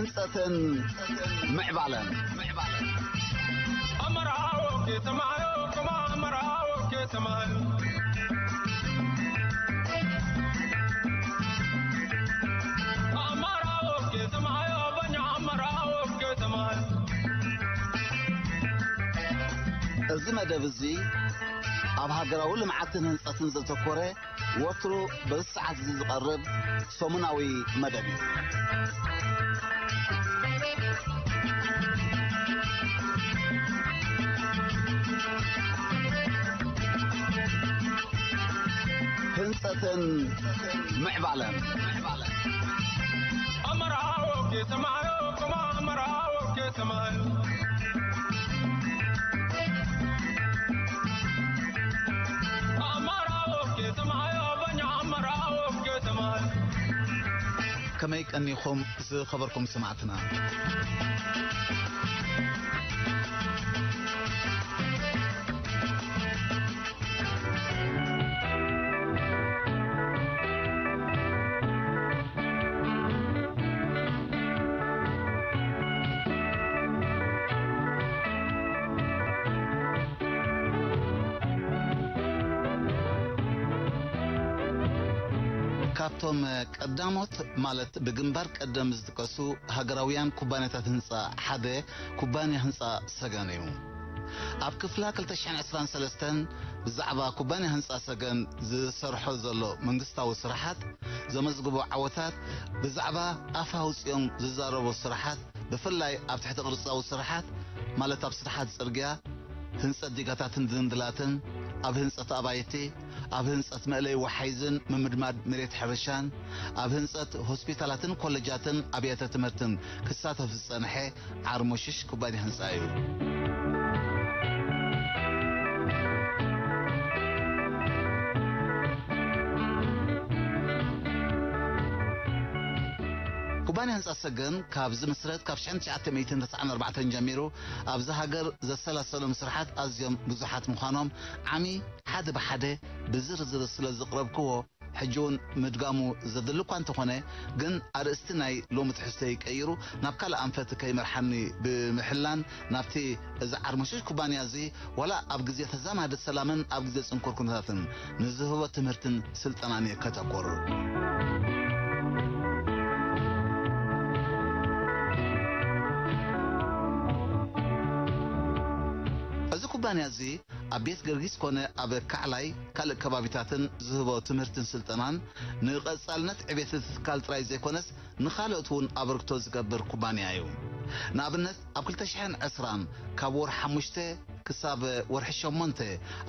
ህንጸትን ምዕባለን። ኣመራዎ ከተማዮ፣ ከማ ኣመራዎ ከተማዮ። ኣመራዎ ከተማዮ፣ በኛ ኣመራዎ ከተማዮ። እዚ መደብ እዚ ኣብ ሃገራዊ ልምዓትን ህንጸትን ዘተኮረ፣ ወትሩ በዚ ሰዓት እዚ ዝቐርብ ሰሙናዊ መደብ እዩ። ህንጸትን ምዕባለን። ኣመራዎ ከተማዮ፣ ከማ ኣመራዎ ከተማዮ። ኣመራዎ ከተማዮ፣ በኛ ኣመራዎ ከተማዮ። ከመይ ቀኒኹም ዝኸበርኩም ሰማዕትና? ካብቶም ቀዳሞት፣ ማለት ብግንባር ቀደም ዝጥቀሱ ሃገራውያን ኩባንያታት ህንጻ ሓደ ኩባንያ ህንጻ ሰገን እዩ። ኣብ ክፍላ ክልተ ሽሕን ዕስራን ሰለስተን ብዛዕባ ኩባንያ ህንጻ ሰገን ዝሰርሖ ዘሎ መንግስታዊ ስራሓት፣ ዘመዝግቦ ዓወታት፣ ብዛዕባ ኣፍ ኣውጺኦም ዝዛረቦ ስራሓት፣ ብፍላይ ኣብ ትሕቲ ቅርጻዊ ስራሓት፣ ማለት ኣብ ስራሓት ጽርግያ፣ ህንጸት ዲጋታትን ድንድላትን፣ ኣብ ህንጸት ኣባይቲ፣ ኣብ ህንጸት መእለይ ወሓይዝን ምምድማድ መሬት ሕርሻን፣ ኣብ ህንጸት ሆስፒታላትን ኮለጃትን ኣብያተ ትምህርትን ክሳተፍ ዝጸንሐ ዓርሞሽሽ ኩባንያ ህንጻ እዩ። ኩባንያ ህንጻ ሰገን ካብ ዝምስረት ካብ ሽሕን ትሽዓተ ሚእትን ተስዓን ኣርባዕተን ጀሚሩ ኣብዚ ሃገር ዘሰላሰሎም ስራሓት ኣዝዮም ብዙሓት ምዃኖም ዓሚ ሓደ ብሓደ ብዝርዝር ስለ ዝቕረብክዎ፣ ሕጂ እውን ምድጋሙ ዘድሊ እኳ እንተኾነ፣ ግን ኣርእስቲ ናይ ሎሚ ትሕዝቶይ ቀይሩ ናብ ካልእ ኣንፈት ከይመርሓኒ ብምሕላን፣ ናብቲ እዚ ዓርሞሽሽ ኩባንያ እዚ ዋላ ኣብ ግዜ ተዛማዲ ሰላምን ኣብ ግዜ ጽንኩር ኩነታትን ንዝህቦ ትምህርትን ስልጠናን እየ ከተኩር። እዚ ኩባንያ እዚ ኣብ ቤት ገርጊስ ኮነ ኣብ ካዕላይ ካልእ ከባቢታትን ዝህቦ ትምህርትን ስልጠናን ንቐጻልነት ዕቤት እቲ ትካል ጥራይ ዘይኮነስ ንኻልኦት እውን ኣበርክቶ ዝገብር ኩባንያ እዩ። ንኣብነት ኣብ ክልተ ሽሕን ዕስራን ካብ ወርሒ ሓሙሽተ ክሳብ ወርሒ ሸሞንተ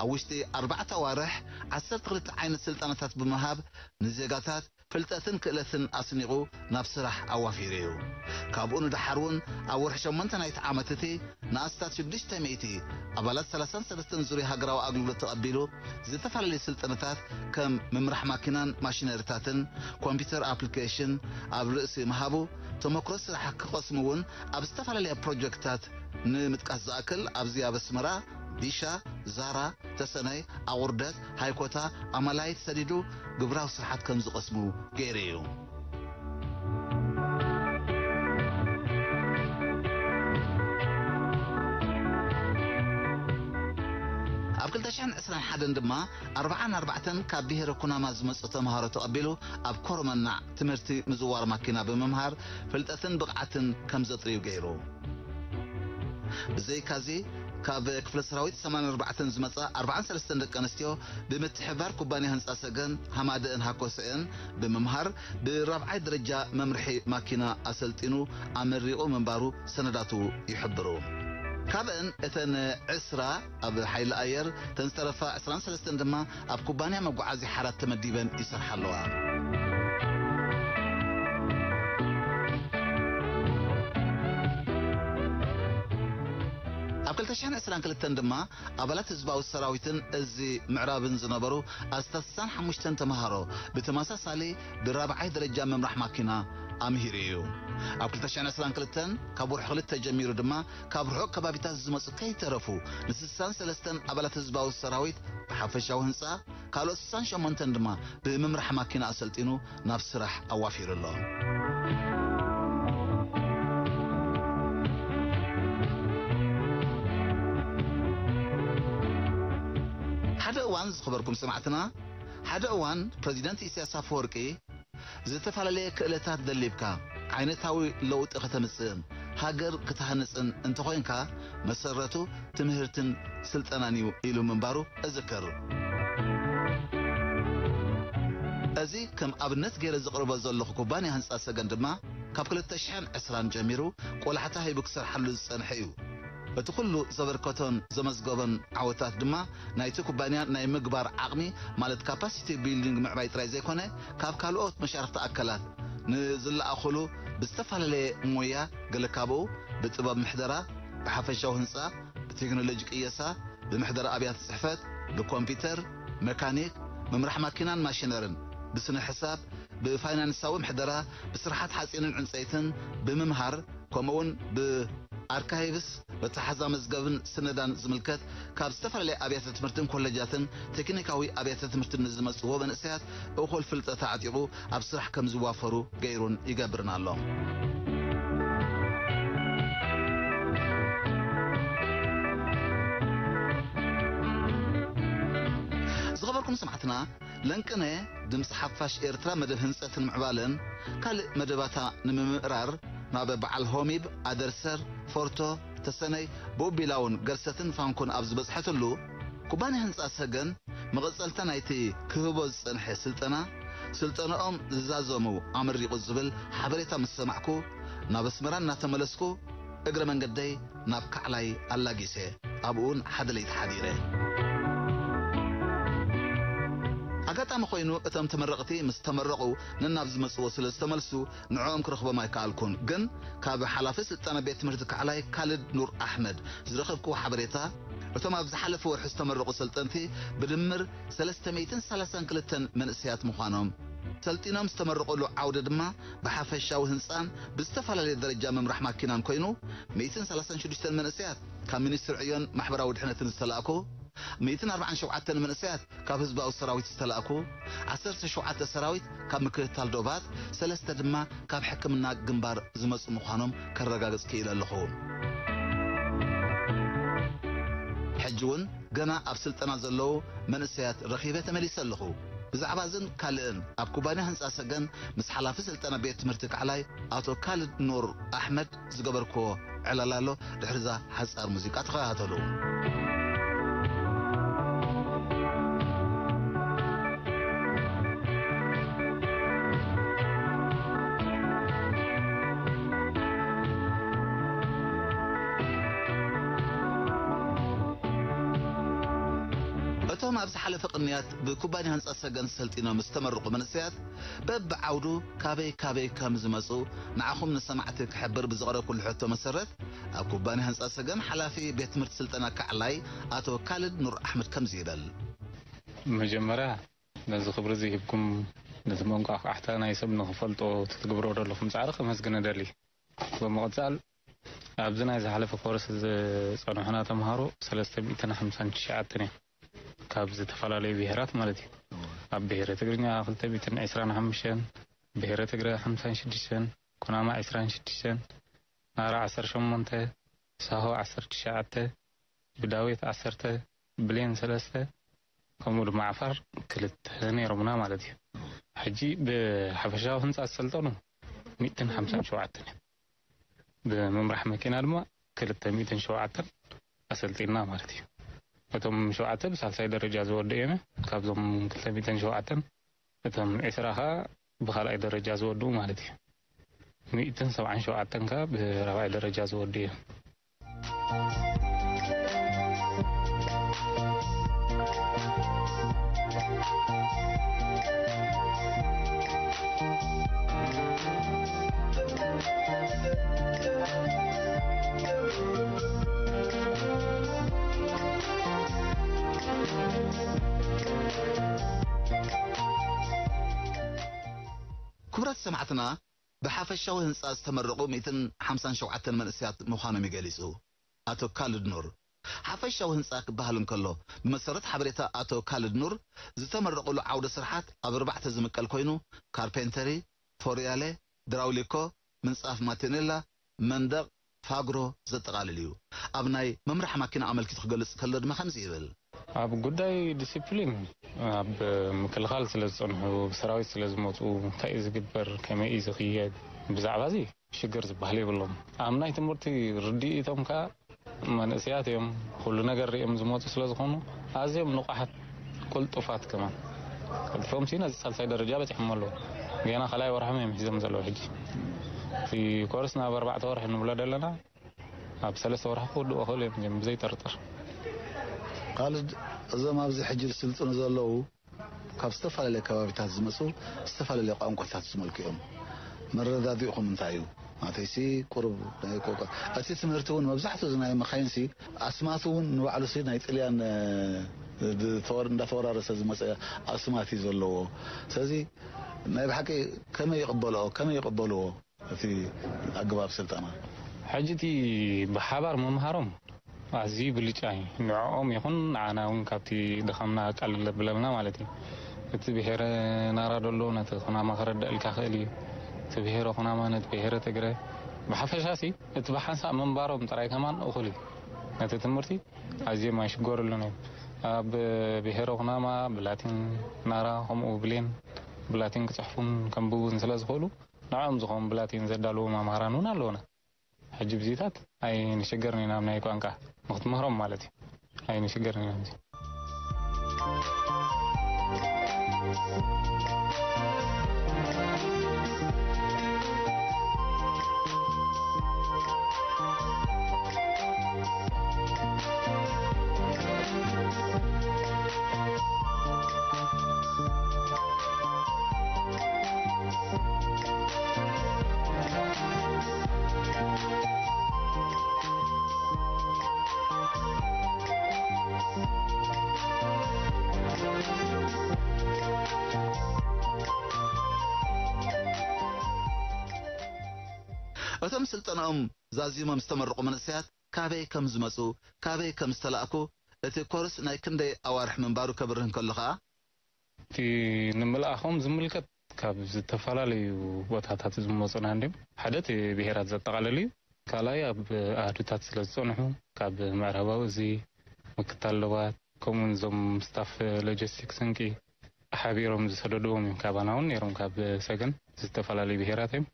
ኣብ ውሽጢ ኣርባዕተ ኣዋርሕ ዓሰርተ ክልተ ዓይነት ስልጠናታት ብምሃብ ንዜጋታት ፍልጠትን ክእለትን ኣስኒቑ ናብ ስራሕ ኣዋፊሩ እዩ። ካብኡ ንደሓር እውን ኣብ ወርሒ ሸሞንተ ናይቲ ዓመት እቲ ንኣስታት ሽዱሽተ ሚእቲ ኣባላት ሰላሳን ሰለስተን ዙርያ ሃገራዊ ኣገልግሎት ተቐቢሉ ዝተፈላለዩ ስልጠናታት ከም ምምራሕ ማኪናን ማሽነሪታትን ኮምፒውተር ኣፕሊኬሽን ኣብ ርእሲ ምሃቡ ተመክሮ ስራሕ ክቐስሙ እውን ኣብ ዝተፈላለያ ፕሮጀክትታት ንምጥቃስ ዝኣክል ኣብዚ ኣብ ኣስመራ፣ ቢሻ፣ ዛራ፣ ተሰነይ፣ ኣቑርደት፣ ሃይኮታ፣ ኣማላይ ተሰዲዱ ግብራዊ ስራሓት ከም ዝቐስሙ ገይሩ እዩ። ኣብ ክልተ ሽሕን ዕስራን ሓደን ድማ ኣርብዓን ኣርባዕተን ካብ ብሄረ ኩናማ ዝመጹ ተምሃሮ ተቐቢሉ ኣብ ኮረመናዕ ትምህርቲ ምዝዋር ማኪና ብምምሃር ፍልጠትን ብቕዓትን ከም ዘጥርዩ ገይሩ። ብዘይካዚ ካብ ክፍለ ሰራዊት ሰማንያን ኣርባዕተን ዝመጻ ኣርባዓን ሰለስተን ደቂ ኣንስትዮ ብምትሕብባር ኩባንያ ህንጻ ሰገን ሃማደአን ሃኮሰአን ብምምሃር ብራብዓይ ደረጃ መምርሒ ማኪና ኣሰልጢኑ ኣመሪቑ ምንባሩ ሰነዳቱ ይሕብሩ። ካብአን እተን ዕስራ ኣብ ሓይሊ ኣየር፣ እተን ዝተረፋ ዕስራን ሰለስተን ድማ ኣብ ኩባንያ መጓዓዝያ ሓራት ተመዲበን ይሰርሓ ኣለዋ። ኣብ ክልተ ሽሕን ዕስራን ክልተን ድማ ኣባላት ህዝባዊ ሰራዊትን እዚ ምዕራብን ዝነበሩ ኣስታት ስሳን ሓሙሽተን ተምሃሮ ብተመሳሳሊ ብራብዓይ ደረጃ ምምራሕ ማኪና ኣምሂሩ እዩ። ኣብ ክልተ ሽሕን ዕስራን ክልተን ካብ ወርሒ ክልተ ጀሚሩ ድማ ካብ ርሑቕ ከባቢታት ዝመጹ ከይተረፉ ንስሳን ሰለስተን ኣባላት ህዝባዊ ሰራዊት ብሓፈሻዊ ህንጻ፣ ካልኦት ስሳን ሸሞንተን ድማ ብምምራሕ ማኪና ኣሰልጢኑ ናብ ስራሕ ኣዋፊሩ ኣሎ። እዋን ዝኸበርኩም ሰማዕትና፣ ሓደ እዋን ፕረዚደንት ኢሳያስ ኣፈወርቂ ዝተፈላለየ ክእለታት ደሊብካ ዓይነታዊ ለውጢ ከተምጽእን ሃገር ክትሃንጽን እንተኾይንካ መሰረቱ ትምህርትን ስልጠናን እዩ ኢሉ ምንባሩ እዝክር። እዚ ከም ኣብነት ገይረ ዝቕርቦ ዘለኹ ኩባንያ ህንጻ ሰገን ድማ ካብ ክልተ ሽሕን ዕስራን ጀሚሩ ቆላሕታ ሂቡ ክሰርሓሉ ዝጸንሐ እዩ። እቲ ኩሉ ዘበርከቶን ዘመዝገቦን ዓወታት ድማ ናይቲ ኩባንያ ናይ ምግባር ዓቕሚ ማለት ካፓሲቲ ቢልዲንግ ምዕባይ ጥራይ ዘይኮነ ካብ ካልኦት መሻርኽቲ ኣካላት ንዝለኣኹሉ ብዝተፈላለየ ሞያ ገለ ካብኡ ብጥበብ ምሕደራ፣ ብሓፈሻዊ ህንጻ፣ ብቴክኖሎጂ ቅየሳ፣ ብምሕደራ ኣብያተ ጽሕፈት፣ ብኮምፒውተር፣ መካኒክ፣ ምምራሕ ማኪናን ማሽነርን፣ ብስነ ሕሳብ፣ ብፋይናንሳዊ ምሕደራ፣ ብስርሓት ሓጺንን ዕንጸይትን፣ ብምምሃር፣ ከምኡውን ብኣርካይቭስ፣ መተሓዛ መዝገብን ስነዳን ዝምልከት ካብ ዝተፈላለያ ኣብያተ ትምህርትን ኮለጃትን ቴክኒካዊ ኣብያተ ትምህርትን ንዝመጽዎ መንእሰያት እኹል ፍልጠት ኣዕጢቑ ኣብ ስራሕ ከም ዝዋፈሩ ገይሩን ይገብርን ኣሎ። ዝኸበርኩም ሰማዕትና፣ ለንቅነ ድምፂ ሓፋሽ ኤርትራ መደብ ህንፀትን ምዕባለን ካልእ መደባታ ንምምእራር ናብ በዓል ሆሚብ፣ ኣደርሰር፣ ፎርቶ፣ ተሰነይ፣ ቦቢላውን ገርሰትን ፋንኮን ኣብ ዝበፅሐትሉ፣ ኩባንያ ህንፃ ሰገን መቐፀልታ ናይቲ ክህቦ ዝፀንሐ ስልጠና፣ ስልጠናኦም ዝዛዘሙ ኣመሪቑ ዝብል ሓበሬታ ምስ ሰማዕኩ፣ ናብ ኣስመራ እናተመለስኩ እግረ መንገደይ ናብ ካዕላይ ኣላጊሰ ኣብኡን ሓደ ለይቲ ሓዲረ። ኣጋጣሚ ኮይኑ እቶም ተመረቕቲ ምስ ተመረቑ ነናብ ዝመጽዎ ስለ ዝተመልሱ ንዕኦም ክረኽቦም ኣይከኣልኩን። ግን ካብ ሓላፊ ስልጠና ቤት ትምህርቲ ካዕላይ ካልድ ኑር ኣሕመድ ዝረኸብክዎ ሓበሬታ እቶም ኣብ ዝሓለፈ ወርሒ ዝተመረቑ ሰልጠንቲ ብድምር ሰለስተ ሚእትን ሰላሳን ክልተን መንእሰያት ምዃኖም፣ ሰልጢኖም ዝተመረቑሉ ዓውዲ ድማ ብሓፈሻዊ ህንፃን ብዝተፈላለየ ደረጃ ምምራሕ ማኪናን ኮይኑ፣ ሚእትን ሰላሳን ሽዱሽተን መንእሰያት ካብ ሚኒስትሪ ዕዮን ማሕበራዊ ድሕነትን ዝተላእኩ፣ ሚእትን ኣርባዓን ሸውዓተን መንእሰያት ካብ ህዝባዊ ሰራዊት ዝተላእኩ፣ ዓሰርተ ሸውዓተ ሰራዊት ካብ ምክትታል ዶባት፣ ሰለስተ ድማ ካብ ሕክምና ግንባር ዝመጹ ምዃኖም ከረጋግጽ ክኢለ ኣለኹ። ሕጂ እውን ገና ኣብ ስልጠና ዘለዉ መንእሰያት ረኺበ ተመሊሰ ኣለኹ። ብዛዕባ እዝን ካልእን ኣብ ኩባንያ ህንጻ ሰገን ምስ ሓላፊ ስልጠና ቤት ትምህርቲ ካዕላይ ኣቶ ካልድ ኑር ኣሕመድ ዝገበርክዎ ዕላል ኣሎ። ድሕሪዛ ሓጻር ሙዚቃ ተኸታተሉ። እቶም ኣብ ዝሓለፈ ቅንያት ብኩባንያ ህንጻ ሰገን ሰልጢኖም ዝተመረቑ መንእሰያት በብዓውዱ ካበይ ካበይ ከም ዝመጹ ንዓኹም ንሰማዕቲ ክሕብር ብዘቕረብኩሉ ሕቶ መሰረት፣ ኣብ ኩባንያ ህንጻ ሰገን ሓላፊ ቤት ትምህርቲ ስልጠና ካዕላይ ኣቶ ካልድ ኑር ኣሕመድ ከምዚ ይብል። መጀመርያ ነዚ ክብሪ እዚ ሂብኩም ነቲ መንቋሕቋሕታ ናይ ሰብ ንኽፈልጦ እቲ ትግብሮ ዘለኹም ጻዕሪ ከመስግን እደሊ። ብምቕጻል ኣብዚ ናይ ዝሓለፈ ኮርስ ዝጸንሑና ተምሃሮ ሰለስተ ሚእትን ሓምሳን ትሽዓተን እዮም። ካብ ዝተፈላለዩ ብሄራት ማለት እዩ። ኣብ ብሄረ ትግርኛ ክልተ ሚእትን ዕስራን ሓሙሽተን፣ ብሄረ ትግረ ሓምሳን ሽዱሽተን፣ ኩናማ ዕስራን ሽዱሽተን፣ ናራ ዓሰርተ ሸሞንተ፣ ሳሆ ዓሰርተ ትሽዓተ፣ ብዳዊት ዓሰርተ፣ ብሌን ሰለስተ፣ ከምኡ ድማ ዓፋር ክልተ ነይሮምና ማለት እዩ። ሕጂ ብሓፈሻዊ ህንፃ ዝሰልጠኑ ሚእትን ሓምሳን ሸውዓተን እዮም። ብምምራሕ መኪና ድማ ክልተ ሚእትን ሸውዓተን ኣሰልጢንና ማለት እዩ። እቶም ሸውዓተ ብሳልሳይ ደረጃ ዝወድኡ እዮም። ካብዞም ክልተ ሚእትን ሸውዓተን እቶም ዕስራ ኸዓ ብኻልኣይ ደረጃ ዝወድኡ ማለት እዩ። ሚእትን ሰብዓን ሸውዓተን ከኣ ብራብዓይ ደረጃ ዝወድኡ እዮም። ክቡራት ሰማዕትና፣ ብሓፈሻዊ ህንጻ ዝተመረቑ ሚእትን ሓምሳን ሸውዓተን መንእሰያት ምዃኖም እዩ ገሊጹ። ኣቶ ካልድ ኑር፣ ሓፈሻዊ ህንጻ ክበሃል እንከሎ፣ ብመሰረት ሓበሬታ ኣቶ ካልድ ኑር፣ ዝተመረቑሉ ዓውደ ስርሓት ኣብ ኣርባዕተ ዝምቀል ኮይኑ፣ ካርፔንተሪ፣ ፎርያለ፣ ድራውሊኮ፣ ምንጻፍ ማቴኔላ፣ መንደቕ፣ ፋግሮ ዘጠቓልል እዩ። ኣብ ናይ ምምራሕ ማኪና ኣመልኪቱ ክገልጽ ከሎ ድማ ከምዚ ይብል። ኣብ ጉዳይ ዲሲፕሊን ኣብ ምክልኻል ስለ ዝጸንሑ፣ ብሰራዊት ስለ ዝመጹ፣ እንታይ እዩ ዝግበር፣ ከመይ እዩ ዝኽየድ፣ ብዛዕባ እዚ ሽግር ዝበሃል የብሎም። ኣብ ናይ ትምህርቲ ርድኢቶም ከኣ መንእሰያት እዮም፣ ኩሉ ነገር ሪኦም ዝመጹ ስለ ዝኾኑ ኣዝዮም ንቑሓት፣ ቅልጡፋት ከማን። ቀልጢፎም ሲ ነዚ ሳልሳይ ደረጃ በጺሖም ኣለዉ። ገና ካልኣይ ወርሖም እዮም ሒዞም ዘለዉ ሕጂ። እቲ ኮርስ ናብ ኣርባዕተ ወርሒ ንብሎ ዘለና፣ ኣብ ሰለስተ ወርሒ ክውድኡ ክኽእሉ እዮም እዚኦም ብዘይ ጥርጥር። ካልድ፣ እዞም ኣብዚ ሕጂ ዝስልጥኑ ዘለዉ ካብ ዝተፈላለየ ከባቢታት ዝመጹ ዝተፈላለየ ቋንቋታት ዝመልኩ እዮም። መረዳዲእኹም እንታይ እዩ? ማለተይሲ ቁሩብ ናይ ቆቀ-፣ እቲ ትምህርቲ እውን መብዛሕትኡ እዚ ናይ መኻይንሲ ኣስማት እውን ንባዕሉሲ ናይ ጥልያን፣ እ፣ ብተወር-፣ እንዳተወራረሰ ዝመጸ ኣስማት እዩ ዘለዎ። ስለዚ ናይ ብሓቂ ከመይ ይቕበልኦ፣ ከመይ ይቕበልዎ እቲ ኣገባብ ስልጠና? ሕጂ እቲ ብሓባር ምምሃሮም ኣዝዩ ብልጫ እዩ። ንዕኦም ይኹን ንዓና እውን ካብቲ ድኻምና ቀልል የብለልና ማለት እዩ። እቲ ብሄረ ናራ ደሎ ነቲ ኩናማ ክረድአልካ ክእል እዩ። እቲ ብሄረ ኩናማ ነቲ ብሄረ ትግረ። ብሓፈሻሲ እቲ ብሓንሳእ ምንባሮም ጥራይ ከማን እኹል እዩ። ነቲ ትምህርቲ ኣዝዮም ኣይሽገሩሉን እዮም። ኣብ ብሄረ ኩናማ ብላቲን፣ ናራ ከምኡ ብሌን ብላቲን ክጽሕፉን ከንብቡን ስለ ዝኽእሉ ንዕኦም ዝኾኑ ብላቲን ዘዳለዉ መምሃራን እውን ኣለዉና። ሕጂ ብዚታት ኣይንሽገርን ኢና፣ ኣብ ናይ ቋንቋ ንክትምህሮም ማለት እዩ። ኣይንሽገርን ኢና ኣብዚ። እቶም ስልጠናኦም ዛዚሞም ዝተመረቑ መንእሰያት ካበይ ከም ዝመጹ፣ ካበይ ከም ዝተላእኩ፣ እቲ ኮርስ ናይ ክንደይ ኣዋርሕ ምንባሩ ከብርህ እንከሎ ኸኣ፣ እቲ ንምልኣኾም ዝምልከት ካብ ዝተፈላለዩ ቦታታት ዝመጹና እንድዮም። ሓደ እቲ ብሄራት ዘጠቓልል እዩ። ካልኣይ ኣብ ኣሃዱታት ስለ ዝጸንሑ፣ ካብ ምዕራባዊ እዚ፣ ምክታል ዶባት፣ ከምኡውን እዞም ስታፍ ሎጂስቲክ ስንቂ ሓቢሮም ዝሰደድዎም እዮም። ካባና እውን ነይሮም፣ ካብ ሰገን ዝተፈላለዩ ብሄራት እዮም።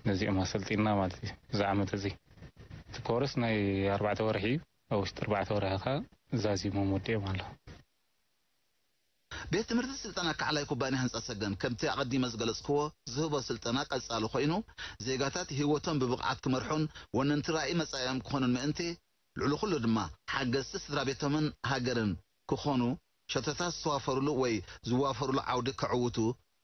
ነዚኦም ኣሰልጢና ማለት እዩ። እዚ ዓመት እዚ እቲ ኮርስ ናይ ኣርባዕተ ወርሒ እዩ። ኣብ ውሽጢ ኣርባዕተ ወርሒ ኸዓ ዛዚሞም ወዲኦም ኣለዉ። ቤት ትምህርቲ ስልጠና ካዕላይ ኩባንያ ህንፃ ሰገን ከምቲ ኣቐዲመ ዝገለፅክዎ ዝህቦ ስልጠና ቀፃሊ ኮይኑ ዜጋታት ህይወቶም ብብቕዓት ክመርሑን ወነንቲ ራእይ መፃኢኦም ክኾኑን ምእንቲ ልዕሊ ኩሉ ድማ ሓገዝቲ ስድራ ቤቶምን ሃገርን ክኾኑ ሸቶታት ዝተዋፈሩሉ ወይ ዝዋፈሩሉ ዓውዲ ክዕውቱ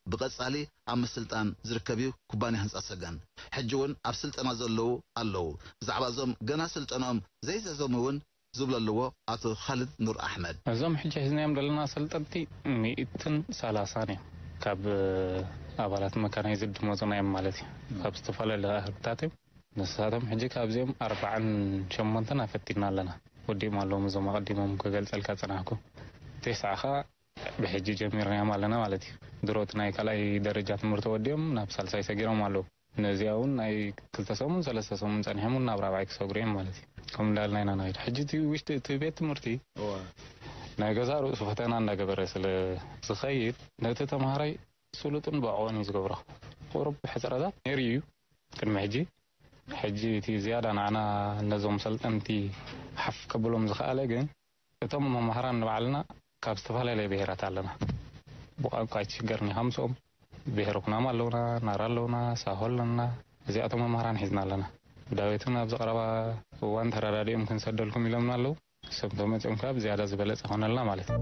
ብቐፃሊ ኣብ ምስልጣን ዝርከብ እዩ ኩባንያ ህንፃ ሰገን። ሕጂ እውን ኣብ ስልጠና ዘለዉ ኣለዉ። ብዛዕባ እዞም ገና ስልጠንኦም ዘይዘዘሙ እውን ዝብሎ ኣለዎ ኣቶ ኻልድ ኑር ኣሕመድ። እዞም ሕጂ ሒዝናዮም ዘለና ሰልጠንቲ ሚእትን ሰላሳን እዮም። ካብ ኣባላት መካናይዝድ ዝመፁና እዮም ማለት እዩ። ካብ ዝተፈላለዩ ኣህጉታት እዮም። ንሳቶም ሕጂ ካብዚኦም ኣርባዓን ሸሞንተን ኣፈቲና ኣለና። ወዲኦም ኣለዎም እዞም ኣቐዲሞም ክገልጸልካ ዝጸናሕኩ። ተስዓ ኸኣ ብሕጂ ጀሚርናዮም ኣለና ማለት እዩ። ድሮ እቲ ናይ ካልኣይ ደረጃ ትምህርቲ ወዲኦም ናብ ሳልሳይ ሰጊሮም ኣለዉ። ነዚኣ እውን ናይ ክልተ ሰሙን ሰለስተ ሰሙን ጸኒሖም እውን ናብ ራብዓይ ክሰግሩ እዮም ማለት እዩ። ከምኡ እንዳበልና ኢና ንኸይድ። ሕጂ እቲ ውሽጢ እቲ ቤት ትምህርቲ እዋ። ናይ ገዛእ ርእሱ ፈተና እንዳገበረ ስለ ዝኸይድ ነቲ ተምሃራይ ስሉጥን ብዕቕን እዩ ዝገብሮ። ቁሩብ ሕጽረታት ነይሩ እዩ ቅድሚ ሕጂ። ሕጂ እቲ ዝያዳ ንዓና ነዞም ሰልጠንቲ ሓፍ ከብሎም ዝኸኣለ ግን እቶም መማህራን ንባዕልና ካብ ዝተፈላለየ ብሄራት ኣለና። ብቋንቋ ኣይትሽገርን ኢኻ ምስኦም። ብሄረ ኩናማ ኣለውና፣ ናራ ኣለውና፣ ሳሆ ኣለና። እዚኣቶም መማህራን ሒዝና ኣለና። ብዳዊት እውን ኣብዚ ቀረባ እዋን ተረዳዲኦም ክንሰደልኩም ኢሎምና ኣለዉ። ሰብ ተመፅኦም ካብ ዝያዳ ዝበለፀ ኾነልና ማለት እዩ።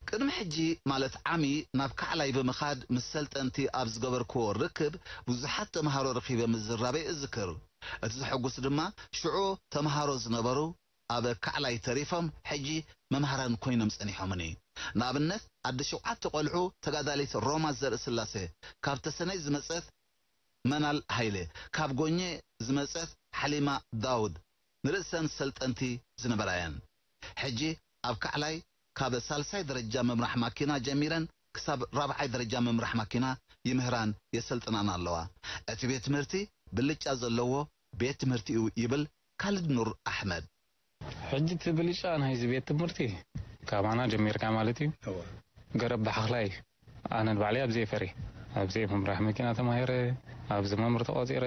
ቅድሚ ሕጂ ማለት ዓሚ ናብ ካዕላይ ብምኻድ ምስ ሰልጠንቲ ኣብ ዝገበርክዎ ርክብ ብዙሓት ተምሃሮ ረኺበ ምዝራበይ እዝክር። እቲ ዘሐጉስ ድማ ሽዑ ተምሃሮ ዝነበሩ ኣብ ካዕላይ ተሪፎም ሕጂ መምሃራን ኮይኖም ጸኒሖምኒ። ንኣብነት ኣደ ሸውዓተ ቆልዑ ተጋዳሊት ሮማ ዘርእስላሴ ካብ ተሰነይ ዝመጸት መናል ሃይለ፣ ካብ ጎኘ ዝመጸት ሓሊማ ዳውድ ንርእሰን ሰልጠንቲ ዝነበራ እየን። ሕጂ ኣብ ካዕላይ ካብ ሳልሳይ ደረጃ ምምራሕ ማኪና ጀሚረን ክሳብ ራብዓይ ደረጃ ምምራሕ ማኪና ይምህራን የሰልጥናን ኣለዋ። እቲ ቤት ትምህርቲ ብልጫ ዘለዎ ቤት ትምህርቲ እዩ ይብል ካልድ ኑር ኣሕመድ። ሕጂ እቲ ብልጫ ናይዚ ቤት ትምህርቲ ካባና ጀሚርካ ማለት እዩ። ገረብ ብሓኽላይ ኣነ ንባዕለይ ኣብዘይ ፈሪ ኣብዘይ ምምራሕ መኪና ተማሂረ ኣብዚ መምህር ተቆፂረ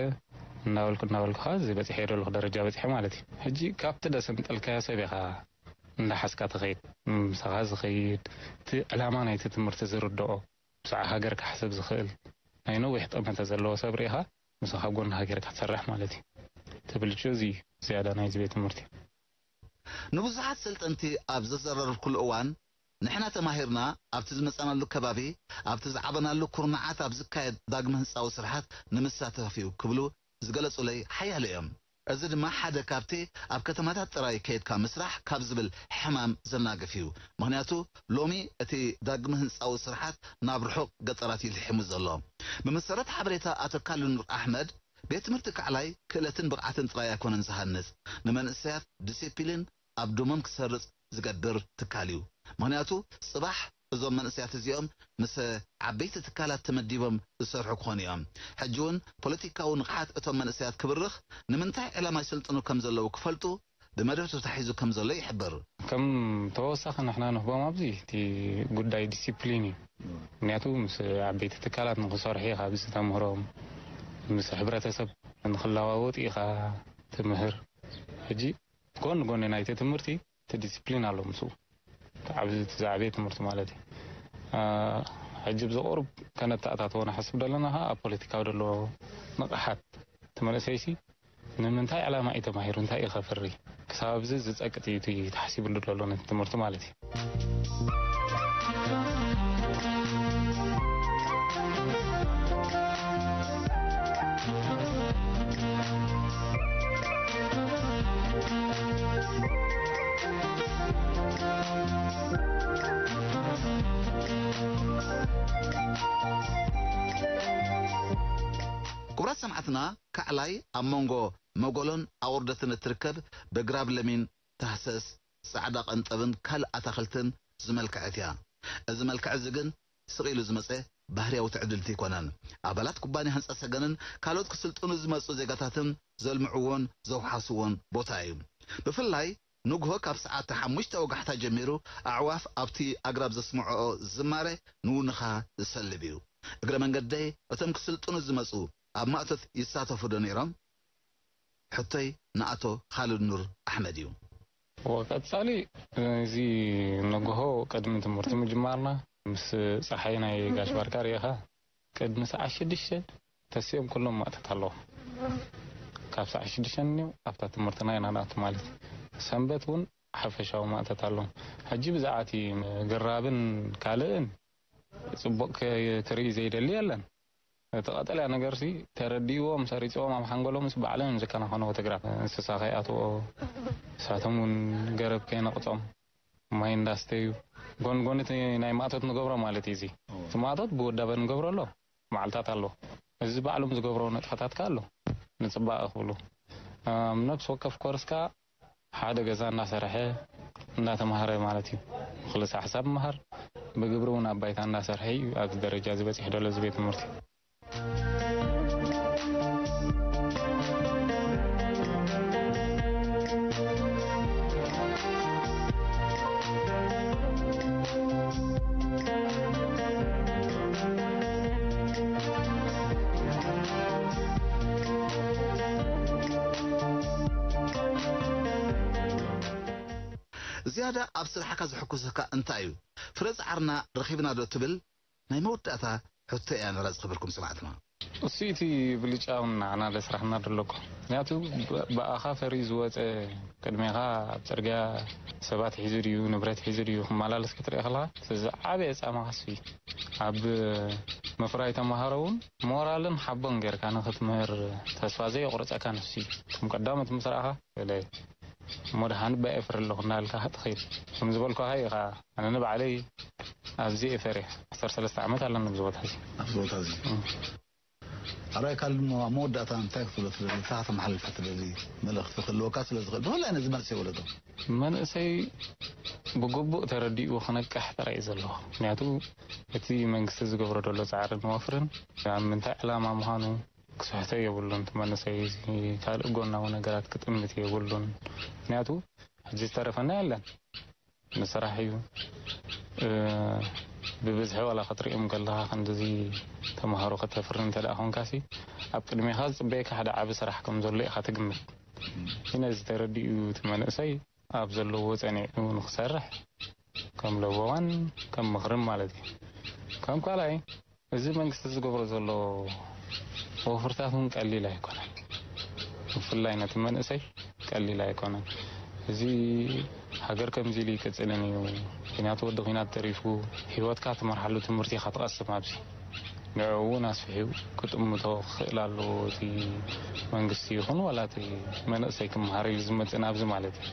እናበልኩ እናበልኩ ከዓ እዚ በፂሐ ዘለኹ ደረጃ በፂሐ ማለት እዩ። ሕጂ ካብቲ ደሰንጠልካዮ ሰብ ኢኻ እንዳሓዝካ ትኸይድ፣ ምሳኻ ዝኸይድ፣ እቲ ዕላማ ናይቲ ትምህርቲ ዝርድኦ፣ ብዛዕባ ሃገር ክሓስብ ዝኽእል፣ ናይ ነዊሕ ጠመተ ዘለዎ ሰብ ርኢኻ ምሳኻ ጎኒ ሃገር ክትሰርሕ ማለት እዩ። እቲ ብልጭኡ እዚ እዩ ዝያዳ ናይዚ ቤት ትምህርቲ። ንብዙሓት ሰልጠንቲ ኣብ ዘዘረርኩሉ እዋን ንሕና ተማሂርና ኣብቲ ዝመጻናሉ ከባቢ ኣብቲ ዝዓበናሉ ኩርናዓት ኣብ ዝካየድ ዳግመ ህንጻዊ ስርሓት ንምሳተፍ እዩ ክብሉ ዝገለጹለይ ሓያሎ እዮም። እዚ ድማ ሓደ ካብቲ ኣብ ከተማታት ጥራይ ከይድካ ምስራሕ ካብ ዝብል ሕማም ዘናግፍ እዩ። ምኽንያቱ ሎሚ እቲ ዳግመ ህንጻዊ ስርሓት ናብ ርሑቕ ገጠራት እዩ ልሒሙ ዘሎ። ብመሰረት ሓበሬታ ኣቶ ካልድ ኑር ኣሕመድ ቤት ትምህርቲ ካዕላይ ክእለትን ብቕዓትን ጥራይ ኣይኮነን ዝሃንጽ፣ ንመንእሰያት ዲሲፕሊን ኣብ ደሞም ክሰርጽ ዝገብር ትካል እዩ። ምኽንያቱ ጽባሕ እዞም መንእሰያት እዚኦም ምስ ዓበይቲ ትካላት ተመዲቦም ዝሰርሑ ክኾኑ እዮም። ሕጂ እውን ፖለቲካዊ ንቕሓት እቶም መንእሰያት ክብርኽ ንምንታይ ዕላማ ይስልጥኑ ከም ዘለዉ ክፈልጡ ብመደብ ተታሒዙ ከም ዘሎ ይሕብር። ከም ተወሳኺ ንሕና ንህቦም ኣብዚ እቲ ጉዳይ ዲሲፕሊን እዩ። ምክንያቱ ምስ ዓበይቲ ትካላት ንክሰርሑ ኢኻ ኣብዚ ተምህሮም፣ ምስ ሕብረተሰብ ንክለዋወጡ ኢኻ ትምህር። ሕጂ ጎኒ ጎኒ ናይቲ ትምህርቲ እቲ ዲሲፕሊን ኣሎ ምስኡ። እቲ ዓብ-፣ እቲ ዝዓበየ ትምህርቲ ማለት እዩ። አ፣ ሕጂ ኣብዚ ቁሩብ ከነተኣታትዎ ንሓስብ ዘለና ኸዓ ኣብ ፖለቲካዊ ዘሎ ንቕሓት እቲ መንእሰይሲ ንምንታይ ዕላማ እዩ ተማሂሩ፣ እንታይ እዩ ከፍሪ? ክሳብ ኣብዚ ዝጸቅጥ እዩ እቲ ተሓሲብሉ ዘሎ ነቲ ትምህርቲ ማለት እዩ። ክቡራት ሰማዕትና፣ ካዕላይ ኣብ መንጎ መጎሎን ኣቑርደትን እትርከብ ብግራብ ለሚን፣ ታህሰስ፣ ጻዕዳ ቀንጠብን ካልእ ኣታኽልትን ዝመልክዐት እያ። እዚ መልክዕ እዚ ግን ስቕ ኢሉ ዝመጸ ባህርያዊ ትዕድልቲ ኣይኮነን። ኣባላት ኩባንያ ህንጻ ሰገንን ካልኦት ክስልጥኑ ዝመጹ ዜጋታትን ዘልምዕዎን ዘውሓስዎን ቦታ እዩ። ብፍላይ ንግሆ ካብ ሰዓት ሓሙሽተ ወጋሕታ ጀሚሩ ኣዕዋፍ ኣብቲ ኣግራብ ዘስምዕኦ ዝማሬ ንውንኻ ዝሰልብ እዩ። እግረ መንገደይ እቶም ክስልጥኑ ዝመጹ ኣብ ማእቶት ይሳተፉ ዶ ነይሮም? ሕቶይ ንኣቶ ካልድ ኑር ኣሕመድ እዩ። ወቀጻሊ እዚ ንግሆ ቅድሚ ትምህርቲ ምጅማርና ምስ ጸሓይ ናይ ጋሽ ባርካ ርኢኻ ቅድሚ ሰዓት ሽዱሽተ ተሲኦም ኩሎም ማእቶት ኣለዉ። ካብ ሰዓት ሽዱሽተ ንኔው ኣብታ ትምህርትና ኢና ንኣቱ ማለት እዩ። ሰንበት እውን ሓፈሻዊ ማእቶት ኣለዉ። ሕጂ ብዛዕባ እቲ ግራብን ካልእን ጽቡቕ ክ-፣ ክርኢ ዘይደሊ የለን። እቲ ቀጠልያ ነገርሲ ተረዲእዎም፣ ሰሪጽዎም፣ ኣብ ሓንጎሎም ምስ ባዕሎም እዮም ዝከናኸንዎ እቲ ግራብ። እንስሳ ከይኣትዎ፣ ንሳቶም እውን ገረብ ከይነቕጾም፣ ማይ እንዳስተዩ፣ ጎን ጎኒ እቲ ናይ ማእቶት ንገብሮ ማለት እዩ። እዚ እቲ ማእቶት ብውዳበ ንገብሮ ኣሎ፣ መዓልታት ኣሎ። እዚ ባዕሎም ዝገብሮ ንጥፈታት ከ ኣሎ፣ ንጽባቐ ክብሉ። ኣብ ነፍሲ ወከፍ ኮርስ ከኣ ሓደ ገዛ እናሰርሐ እናተምሃረ ማለት እዩ። ብክልሰ ሓሳብ ምምሃር፣ ብግብሪ እውን ኣብ ባይታ እናሰርሐ እዩ ኣብዚ ደረጃ እዚ በፂሑ ዘሎ እዚ ቤት ትምህርቲ። ዝያዳ ኣብ ስራሕካ ዘሐጉሰካ እንታይ እዩ? ፍረ ጻዕርና ረኺብና ዶ ትብል? ናይ መወዳእታ ሕቶ እያ ንራ ዝኸበርኩም ሰማዕትና። እሱ እቲ ብልጫ እውን ንዓና ለስራሕና ደሎ እኮ። ምክንያቱ ብ-፣ ብኣኻ ፈርዩ ዝወፀ ቅድሜኻ ኣብ ፅርግያ ሰባት ሒዙ ድዩ፣ ንብረት ሒዙ ድዩ ክመላለስ ክትርኢ ከለኻ፣ እቲ ዝዓበየ ፃማኻ እሱ እዩ። ኣብ ምፍራይ ተምሃሮ እውን ሞራልን ሓቦን ጌርካ ንኽትምህር ተስፋ ዘየቑርጸካ ንሱ እዩ። ከም ቀዳሞት ምስ ረኣኻ፣ ገለ እሞ ደሓን እባ የፍሪ ኣለኹ እናበልካ ክትኸይድ። ከም ዝበልኩኻ ኢኻ፣ ኣነ ንባዕለይ ኣብዚ እየ ፈሪሕ። ዓሰርተ ሰለስተ ዓመት ኣለኒ ኣብዚ ቦታ እዚ። ኣብዚ ቦታ እዚ። እም። ኣራይ ካልድ እሞ ኣብ መወዳእታ እንታይ ክትብሎ ትደሊ? እንታይ ከተመሓላልፋ ትደሊ? መልእኽቲ ክህልወካ ስለ ዝኽእል፣ ብፍላይ ነዚ መንእሰይ ወለዶ። መንእሰይ ብግቡእ ተረዲኡ ክነቅሕ ጥራይ እዩ ዘለዎ። ምኽንያቱ እቲ መንግስቲ ዝገብሮ ዘሎ ጻዕርን ወፍርን ኣብ ምንታይ ዕላማ ምዃኑ ክስሕቶ የብሉን። እቲ መንእሰይ እዚ ካልእ ጎናዊ ነገራት ክጥምት የብሉን። ምኽንያቱ ሕጂ ዝተረፈና የለን። ንስራሕ እዩ። እ፣ ብብዝሒ ዋላ ክትሪኦም ከለኻ ክንድዚ ተምሃሮ ከተፍሪ እንተ ደኣ ኾንካሲ፣ ኣብ ቅድሜኻ ዝጽበየካ ሓደ ዓቢ ስራሕ ከም ዘሎ ኢኻ ትግምት። ነዚ ተረዲኡ እቲ መንእሰይ ኣብ ዘለዎ ጸኒዑ ንኽሰርሕ ከም ለበዋን ከም ምኽርን ማለት እዩ። ከም ካልኣይ፣ እዚ መንግስቲ ዝገብሮ ዘሎ ወፍርታት እውን ቀሊል ኣይኮነን። ብፍላይ ነቲ መንእሰይ ቀሊል ኣይኮነን። እዚ ሃገር ከምዚ ኢሉ ይቅጽልን እዩ። ምኽንያቱ ወዲ ኲናት ተሪፉ ህይወትካ ትመርሓሉ ትምህርቲ ኢኻ ትቐስም ኣብዚ። ንዕኡ እውን ኣስፊሑ ክጥምቶ ክኽእል ኣለዎ። እቲ መንግስቲ ይኹን ዋላ እቲ መንእሰይ ክመሃር ኢሉ ዝመጽእ ናብዚ ማለት እዩ።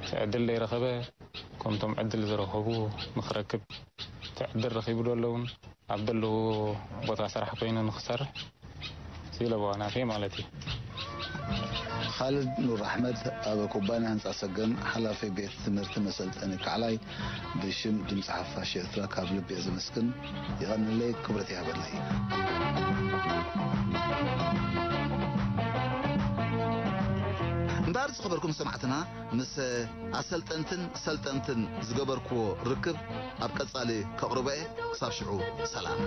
እቲ ዕድል ዘይረኸበ ከምቶም ዕድል ዝረኸቡ ንኽረክብ እቲ ዕድል ረኺቡ ዶ ኣለውን ኣብ ዘለዎ ቦታ ስራሕ ኮይኑ ንኽሰርሕ ሲለቦ ናተይ ማለት እዩ። ካልድ ኑር ኣሕመድ ኣብ ኩባንያ ህንፃ ሰገን ሓላፊ ቤት ትምህርቲ መሰልጠኒ ካዕላይ ብሽም ድምፂ ሓፋሽ ኤርትራ ካብ ልቢ እየ ዘመስግን። ይቐንለይ፣ ክብረት ይሃበለይ። እምበኣር ዝኸበርኩም ሰማዕትና፣ ምስ ኣሰልጠንትን ሰልጠንትን ዝገበርክዎ ርክብ ኣብ ቀጻሊ ከቕርቦ እየ። ክሳብ ሽዑ ሰላም።